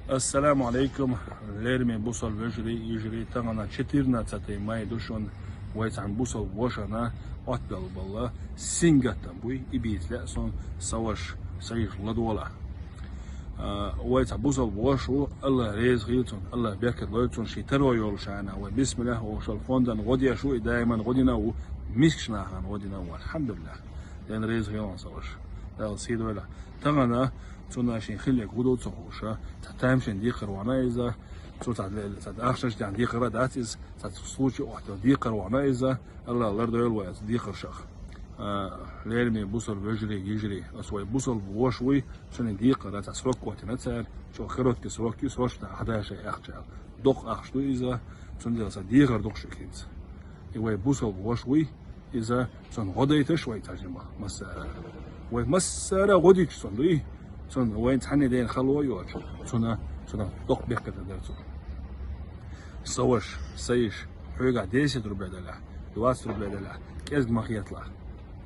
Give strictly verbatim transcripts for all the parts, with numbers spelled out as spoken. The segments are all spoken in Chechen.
Ассаламу алейкум, лераме бусалба вежарий, йижарий, тахана четырнадцатый май ду шун, вай цхьан бусалба вошана оттабелла бола сингаттам буй, и бийцле сун са ваша, са йиша ладувгӀа. А, вай цхьа бусалба воша ва, Аллах реза хилва цунна, Аллах беркат лойла цунна ший таро йолча хана, вай бисмиллах олча фондан гӀо деш ва, и даиман гӀо дина ва, мискача нахана гӀо дина ва, алхьамдулиллах. Дала реза хилва са ваша. Дала сий дойла. Тахана цунна шийна хилларг гӀо ду ца ховш, цхьа тамашийна декхар ваьннав иза, цо цхьа ле-, цхьа ахчанаш дена декхар дац иза, цхьа случай оттабелла декхар ваьннав иза, Аллах лардойла вай цу декхаршах. А, лераме бусалба вежарий, йижарий, ас вай бусалба воша вуй, цунна декхар цхьа срок оттаеннай цар, чӀоагӀа короткий срок ю, срочно хьадаша ахча. Дукха ахча ду иза, цундела са дехар дукха шу хӀинца. И вай бусалба воша вуй, иза цунна гӀо дайташ вай цхьа жимах массара. Вай массара гӀо дича цунна дуй, цунна вайна цхьанне дена хало йоацаш, цунна, цунна дукха беркат дар цунна. Са ваша, са йиша, хьоьгахь десять рублей далахь, двадцать рублей далахь, кӀезиг ма хеталахь.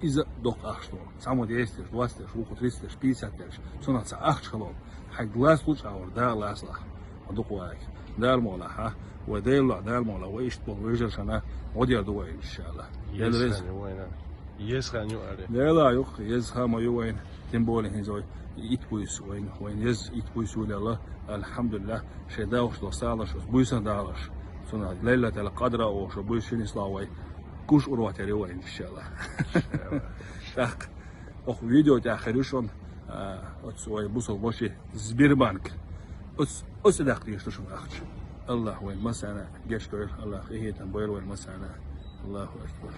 Иза дукха ахча ду. Цхьаммо десять деш, двадцать деш, вукхо тридцать деш, пятьдесят деш. Цунах цхьа ахча хало. Хьай глаз лучкъавар Дала лацалахь. Ма дукха ваьгӀа. Дала мукъ лахь, хьа? Вай Даьла лоӀ, Дала мукъ лахь, вай иштта болу вежаршна гӀо дер ду вай, иншаллах. Дала реза. Еза хан ю вайна. Еза хан ю аре. Дела юкъ, еза хан ма ю вайна. Тем более хӀинца вай итт буйс вайна, вайна еза итт буйс ю лела. Алхьамдулиллах, шайн дахуш долу сагӀанаш, буйсан дахалаш. Цунах лелла тела къадра оха, буйс шинислахь вай. Гуш урватер ю вайна, иншаллах. ТӀаккха оха видео тӀехь хир ю шуна, а, оцу вай бусалба воши Сбербанк. Оцу, оцу даккха дезаш ду шуна ахча. Аллах вайн массарна гечдойла, Аллах къинхетам бойла вайн массарна. Аллаху акбар.